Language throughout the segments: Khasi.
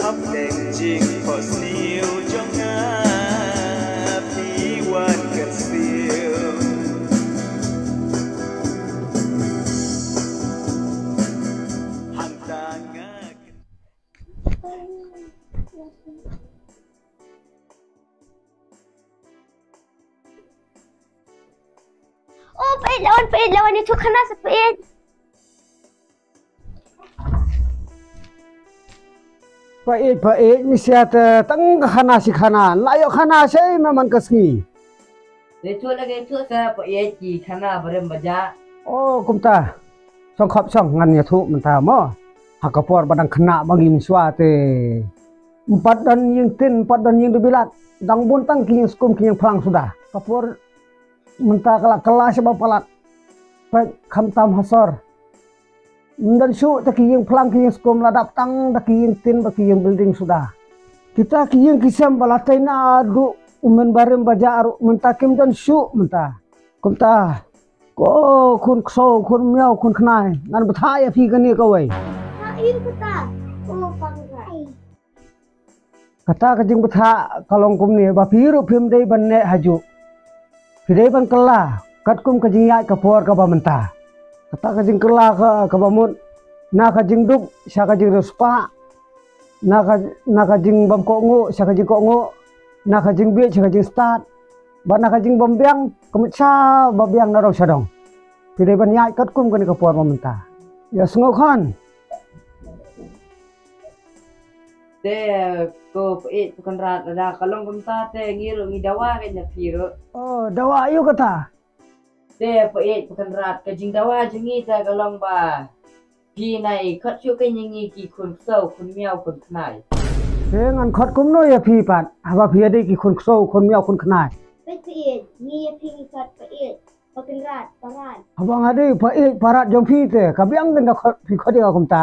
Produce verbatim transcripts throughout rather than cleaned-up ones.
Hapdeng jingphohsniew jong nga, phi wan kyrsiew. Hangta nga. Oh, peit, lawan, peit, lawan, ïathuh khana sa, peit. Peit, peit, mi sia te tang ka khana shi khana. La ïoh khana shi ma man ka sngi. Te ïathuh la, ïathuh sa, peit ki khana barim baja. Oh, kumta. Shong khop shong ngan ïathuh mynta mo. Ha ka por ba dang khynnah ba ngi mynshuwa te. Ym pat don ïing tin, ym pat don ïing dewbilat. Dang bun tang ki ïing skum ki ïing phlang suda. Ka por mynta ka la kylla sha ba palat. Peit khamtam ha sor. Ym don shuh te ki ïing phlang ki ïing skum, la dap tang da ki ïing tin bad ki ïing building suda. Kita ki ïing ki sem ba la tei naduh u mynbarim baja ruh mynta kim don shuh mynta. Kumta ko khun ksew, khun miaw, khun khnai, ngan bthah ïa phi kane kawei. Ha, ïa kata. Ko pang. Kata ka jingbthah ka long kumne, ba phi ruh phim dei ban neh hajuh. Phi dei ban kylla katkum ka jingïaid ka por kaba mynta. Kata ka jingkylla ka, kaba mut na ka jingduk sha ka jingriewspah, na ka, na ka jingbym kohnguh sha ka jingkohnguh, na ka jingbieit sha ka jingstad, bad na ka jingbym biang ka mut sha ba biang na dong sha dong. Phi dei ban ïaid katkum kane ka por ba mynta. Ïa sngew khun. Te ko peit Kynrad, lada ka long kumta te ngi ruh ngi dawa kein ïa phi ruh. Oh, dawa aïu kata? Te peit Kynrad, ka jingdawa jong ngi te ka long ba phi nai khot shuh kein ïa ngi ki khun ksew, khun miaw, khun khnai. Te ngan khot kumno ïa phi pat haba phi ïa dei ki khun ksew, khun miaw, khun khnai? Peit, peit, ngi ïa phi ngi khot, peit. Ba Kynrad, Parad. Haba nga dei peit Parad jong phi te ka biang kein da khot, phi khot ïa nga kumta.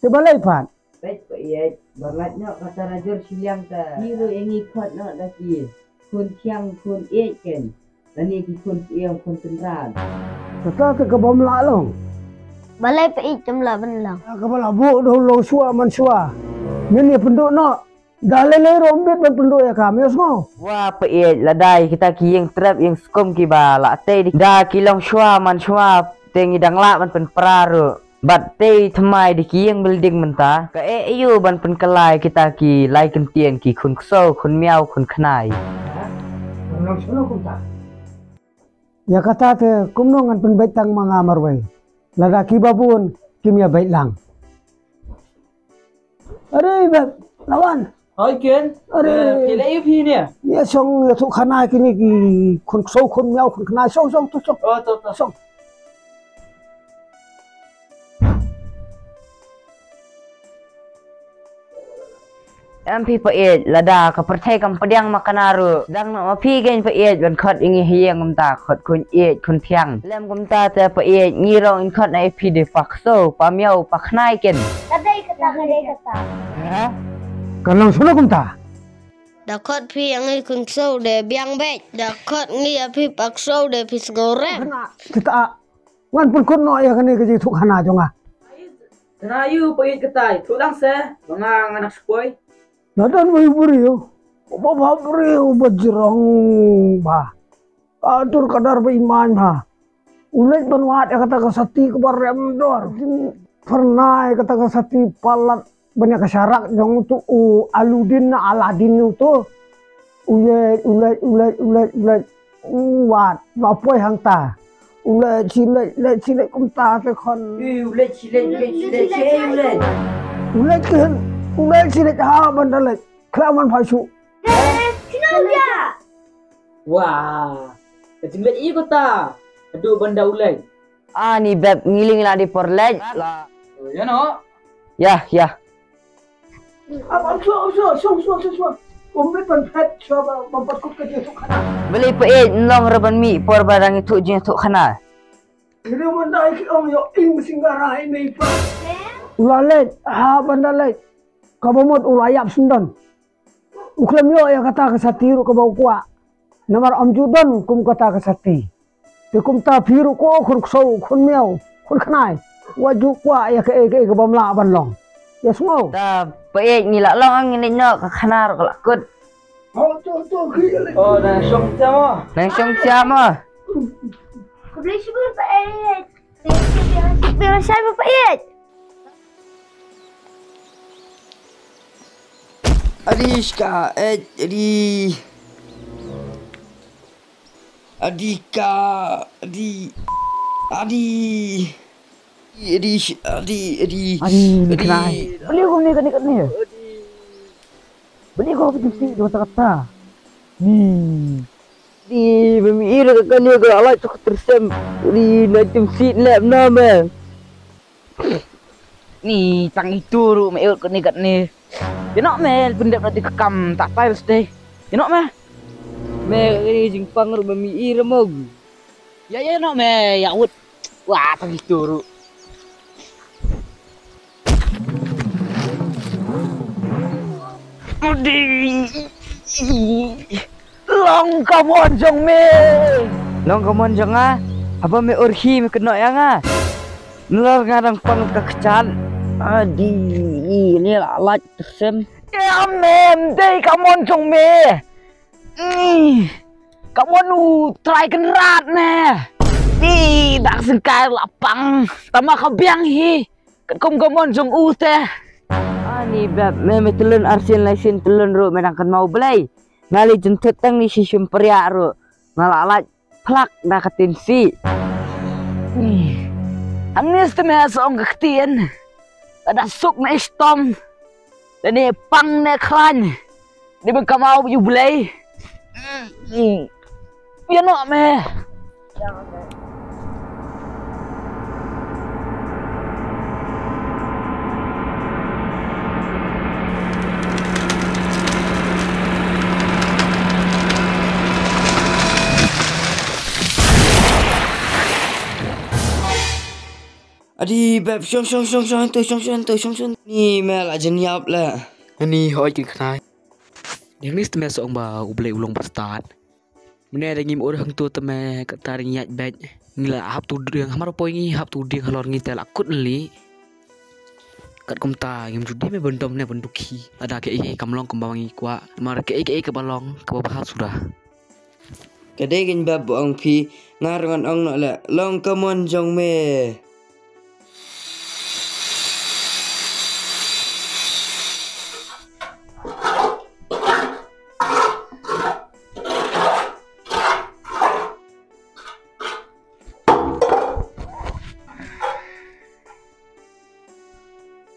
Te balei pat? Peit peit, ba lait noh kata la jur shiliang ta. Ngi ruh ïa ngi khot noh da ki khun thiang khun ïeit kein, lane ki khun syieng khun Kynrad. Kata te ka bym lah long. Balei peit kam lah ban long? Kaba la buh da u long shuwa man shuwa. Mynne pynduh noh. Da lei lei ruh ym bit ban pynduh ïa ka, me sngew. Wa peit, lada kita ki ïing trep ïing skum kiba la tei da ki long shuwa man shuwa, te ngi dang lah ban pynpra ruh. Bad tei thymmai da ki ïing building mynta, kaei aïu ban pynkylla ïa kita ki lai kyntien, ki khun ksew, khun miaw, khun khnai. Ïa kata te kumno ngan pynbeit tang ma nga marwei, lada kiba bun kim ïa beit lang. Are bad, la wan. Hoi Ken. Are. Eh, phi leh aïu phi ne? Ïa shong ïathuh khana kine ki khun ksew khun miaw khun khnai, shong shong to shong. Oh, to to. Shong. Em phi peit, lada ka pyrthei kam pdiang ma kane ruh, dang noh ma phi kein peit ban khot ïa ngi ha ïing kumta, khot khun ïeit khun thiang. Lem kumta te peit, ngi ruh ngin khot na ïa phi de pa ksew, pa miaw, pa khnai kein. Ka dei kata, ka dei kata. Ha? Kan long shano kumta? Da khot phi ïa ngi khun ksew de biang beit. Da khot ngi ïa phi pa ksew de phi sngew rem. Kane, kita. Ngan pynkut noh ïa kane ka jingïathuh khana jong nga. Kane aïu peit, kata ïathuh lang se, ba nga ngan nang shu poi. La don uwei u briew, uba bha briew, uba jrong bha. Ka dur ka dar ba iman bha. U leit ban wad ïa kata ka sati kaba rem dor. Pyrnai kata ka sati palat ban ïa ka sharak jong uto u Aludin na Aladin uto. U leit, u leit, u leit, u leit, u leit. U wad, la poi hangta. U leit, shi leit, leit, shi leit kumta te khun. Ui, u leit, shi leit, u leit, shi leit, shi leit, u leit. U leit ken, u leit, shi leit, ha ban da leit. Khlem man phai shuh. Eh, kino dia? Wah, ka jingleit ïa kata. Aduh ban da u leit. Ani beb, ngi lyngngoh la dei por leit. La. Oh, ïa no. Ïa, ïa. Ap, ap, shuwa, shuwa, shuwa, shuwa, shuwa. Ym bit ban phet, shuwa ba, ban pat kut ka jingïathuh khana. Balei peit, nlong ruh ban mih por ba dang ïathuh jingïathuh khana. Ki riew mynta ki ong ïoh ing singara i mei pa. U la leit, ha ban da leit. Kaba mut u la ïap syndon. U khlem ïoh ïa kata ka sati ruh kaba u kwah. Namar ym ju don kum kata ka sati. Te kumta phi ruh ko khun ksew, khun miaw, khun khnai, wat ju kwah ïa kaei kaei ka bym lah ban long. Ïa sngew. Ta peit ngi la long ngi leit noh ka khana ruh ka la kut. Oh, to, to, ki leit. Oh, nang shong siam mo. Nang shong siam mo. Khublei shibun peit. Khublei shibun peit. Adi shka, eh, adi. Adi ka, adi, adi, adi, sh-, adi, adi, Adi, adi. Niknai. Beli ko ni, kani, kani. Beli ko apa tu sih, dua kata. Ni. Di, mami ira ka kani ka alai tu ketersem. Di, na tim sit lep na, man. Ni tang itu ruh me ut kat ni kat ni. Ïa noh me pyndep na ti ka kam ta tai sdei. Ïa noh me. Me ni jingpang ruh me mi i remog. Ïa ïa noh me ïa ut. Wah tang itu ruh. Udi. Long ka mon jong me. Long ka mon jong nga. Haba me urhi me kynnoh ïa nga. Nalor nga dang pang ka kchat. Adi, ni la lait tersem. Em em, dei ka mon jong me. Ni, ka mon u trai kynrad ne. Ni, dak sengkai la pang. Tama ka biang hi. Katkum ka mon jong u te. Ani beb, me me tylun arsien laisien tylun ruh me dang kynmaw Blei. Nga lei jynthut tang ni shi shim priak ruh. Nga la lait plak da ka tin si. Anis te me sa ong ka ktien. Ada suk na istom. Da ne pang ne khlaiñ. Ni ben kamau yu Blei. Ïa noh me. Adi beb shong shong shong shong tu shong shong tu shong shong. Ni me la jin ïap le. Ani hoi kin khnai. Ni mis te me sa ong ba U Blei u long ba stad. Mne da ngim ur hangtu te me kata ring ïaid beit. Ngi la hap tu dieng hamar poi ngi hap tu dieng halor ngi te la kut li. Kat kumta ngim judi me bendom ne bendukhi. Lada ke ei kam long kumba ngi kwah. Mar ke ei ke ei kaba long kaba bha suda. Ka dei kein bab ba ong phi, nga ruh ngan ong noh leh, long ka mon jong me.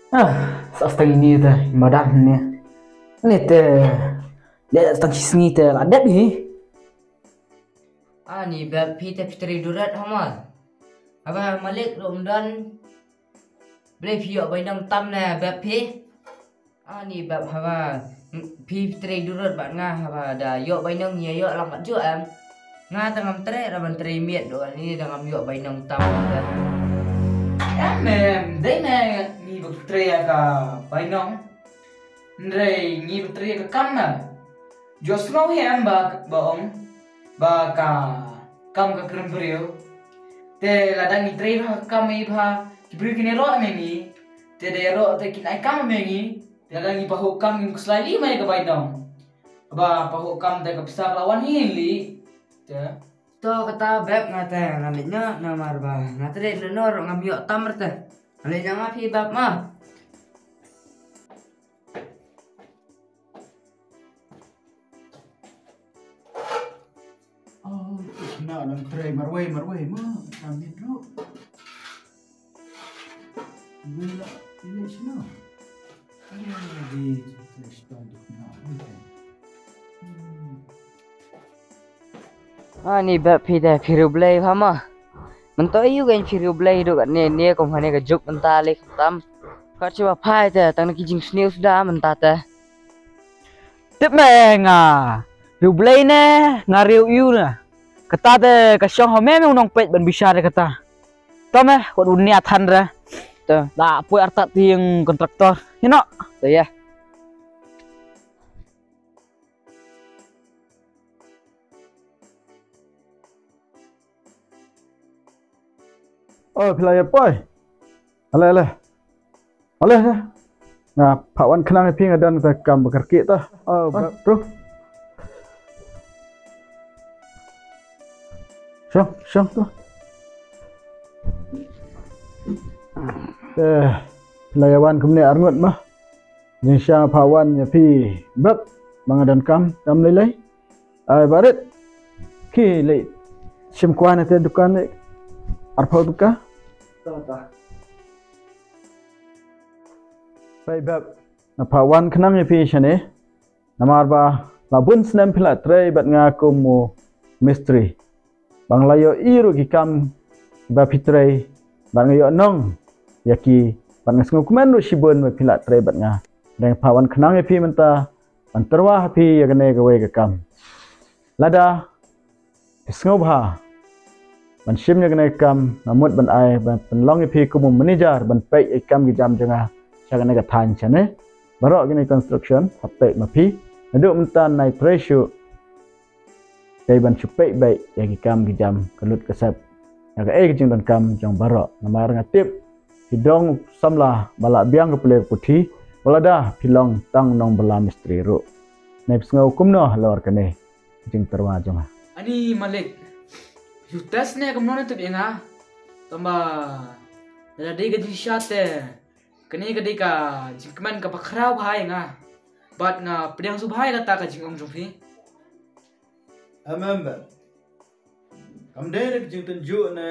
Ah, sa stang ini te, madan ni. Ni te, dia stang shisngi te, la dep hi. Ani bab phi te phi trei durat hama. Haba malik ruh ym don. Blei phi ïoh bainong tam ne bab phi. Ani bab haba phi trei durat bad nga haba da ïoh bainong ïa ïoh lang bad ju em. Nga te ngam trei ra ban trei miet do ani da ngam ïoh bainong tam. Em em dei ne ngi ba trei ïa ka bainong. Hynrei ngi ba trei ïa ka kam na. Ju sngewsih em ba, ba ong ba ka kam ka kren briew. Te lada ngi trei ba ka kam i ba ki briew kin ïaroh me ngi. Te da ïaroh te kin ai kam me ngi. Te lada ngi pahuh kam ngi khuslai li mai ka bainong. Ba pahuh kam te ka pisa ka la wan hi li. Te. To kata beb nga te nga leit noh namar ba nga te dei nor ngam ïoh tam te. Nga leit noh nga phi beb ma. Oh, na nang trei marwei marwei ma, kami dulu. Bila ini sino. Ini di trei ston tu na. Ani bab phi te phi riewblei pha ma. Mynta ïu kein phi riewblei duk kat ne ne kum hane ka juk mynta le khamtam. Kat shuwa phai te tang na ki jingsniew suda mynta te. Tip me nga riewblei ne nga riew ïu ne. Kata te ka shong ha me me u nongpeit ban bishar kata. To me wat u nia than re. To. Da poi artat ti ïing kontraktor. Ïa noh. To ïa. Oh, phi la ïa poi. Ale, ale. Ale, ale. Nga phah wan khnang ïa phi, nga don kata ka kam ba kyrkieh ta. Oh, bro. Shong, shong tu. Eh, phi la ïa wan kumne arngut ma? Jingshisha nga phah wan ïa phi bep ba nga don kam, kam lei lei. Ai barit. Ki lei shim kwai na te dukan lei. Arphew tyngka. Phi bep, nga phah wan khnang ïa phi shane. Namar ba la bun snem phi la trei bad nga kum u mistri. Ba nga la ïohi ruh ki kam ba phi trei, bad nga ïoh nong ïa ki, bad nga sngewkmen ruh shibun ba phi la trei bad nga. Dang phah wan khnang ïa phi mynta ban tyrwa ha phi ïa kane kawei ka kam. Lada phi sngewbha ban shim ïa kane ka kam, nga mut ban ai, ban pynlong ïa phi kum u manager ban peit ïa ki kam ki jam jong nga sha kane ka thaiñ shane. Baroh kine construction, ha peit ma phi. Naduh mynta nai trei shuh. Dei ban shu peit beit ïa ki kam ki jam, ka lut ka sep, ïa kaei ka jingdonkam jong baroh. Namar nga tip phi dei u samla ba la biang ka pule ka puthi, wat lada phi long tang nongbylla mistri ruh. Nai phi sngew kumno halor kane ka jingtyrwa jong nga? Ani Malik, phi ju test ne kumno ne tip ïa nga? Tangba lada dei ka jingshisha te, kane ka dei ka jingkmen kaba khraw bha ïa nga. Bad nga pdiang sngewbha ïa kata ka jingong jong phi. Em, em, em. Kam dei re ka jingtynjuh ne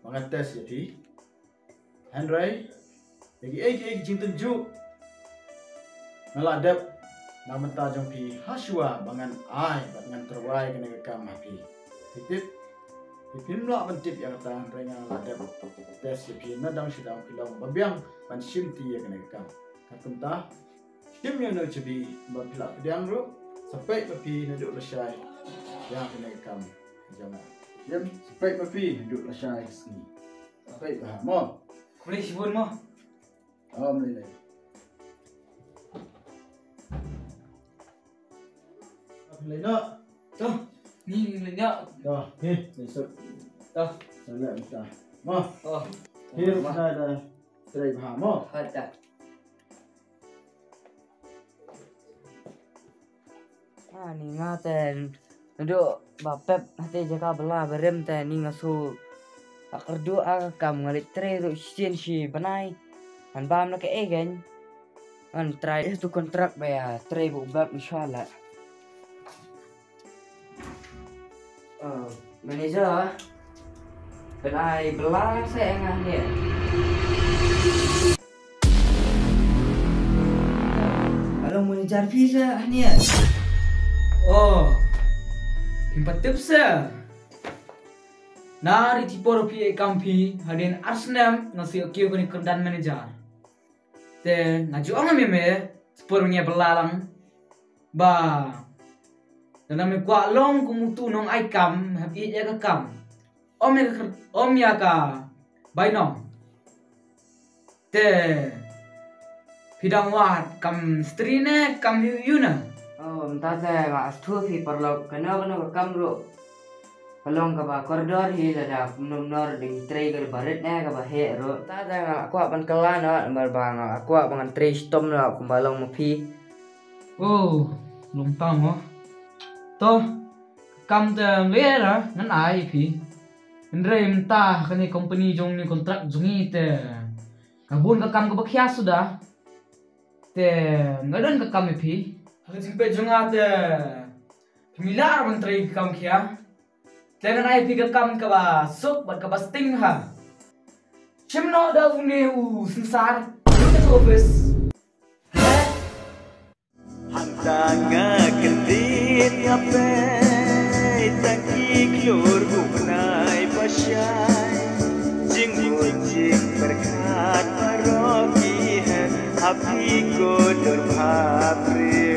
ba ngan test ïa phi. Hynrei ïa kiei kiei ki jingtynjuh nga la dep na ka bynta jong phi ha shuwa ba ngan ai bad ngan tyrwa ïa kane ka kam ha phi. Phi tip, phi phim lah ban tip ïa kata, hynrei nga la dep test ïa phi na dang shi dang, phi long ba biang ban shim ti ïa kane ka kam. Katkum ta, shim ïa u nongshakri ba phi la pdiang ruh, sa peit ma phi naduh lashai ïa kane ka kam jong nga. Shim, sa peit ma phi naduh lashai sngi. Sa peit bha mo. Khublei shibun mo. Om lei lei. Lei noh. To, ni lei noh. To, ni, ni sut. To. Sa leh mynta. Mo. Oh. Hir ma da da. Trei bha mo. Hata. Ah, ni nga te naduh ba pep hate jaka bylla barim te ni nga shu kyrduh ïa ka kam, nga leit trei ruh shisien shi bnai. Ngan bam la kaei kein. Ngan trai tu kontrak ba ïa trei ba u bap inshallah. Uh, manager, pynai bylla lang seh ïa nga hangne. Ka long manager phi seh hangne. Oh, phim pat tip seh. Na ri ti por phi ïa kam phi, hadien ar snem nga shu ïoh kiew kane kyrdan manager. Te nga ju ong ïa me, me, sa por ngi bylla lang. Ba lada me kwah long kum utu u nongai kam, hap ïeit ïa ka kam. Ym ïa ka khyr-, ym ïa ka bainong. Te phi dang wad kam mistri ne kam ïuh ïuh ne? Oh, mynta te nga sngewthuh phi paralok, kano kano ka kam ruh ka long kaba kordor hi, lada kumno kumno ruh dang trei kaba rit ne kaba heh ruh. Mynta te nga la kwah ban kylla noh, namar ba nga la kwah ba ngan trei shitom noh kumba long ma phi. Oh, long tang mo. To, kam te ngan leh ra, ngan ai phi. Hynrei mynta kane company jong ngi, kontrak jong ngi te ka bun ka kam kaba khia suda. Te nga don ka kam ïa phi. Ha ka jingpeit jong nga te phim lah ban trei ka kam khia. Te ngan ai phi ka kam kaba suk bad kaba sting ha. Shim noh da une u synsar. Ka office. Hangta nga kyndit nga peit tang ki khlur u bnai ba shai. Jingmut jingpyrkhat baroh ki heh ha phi ko dur bha briew.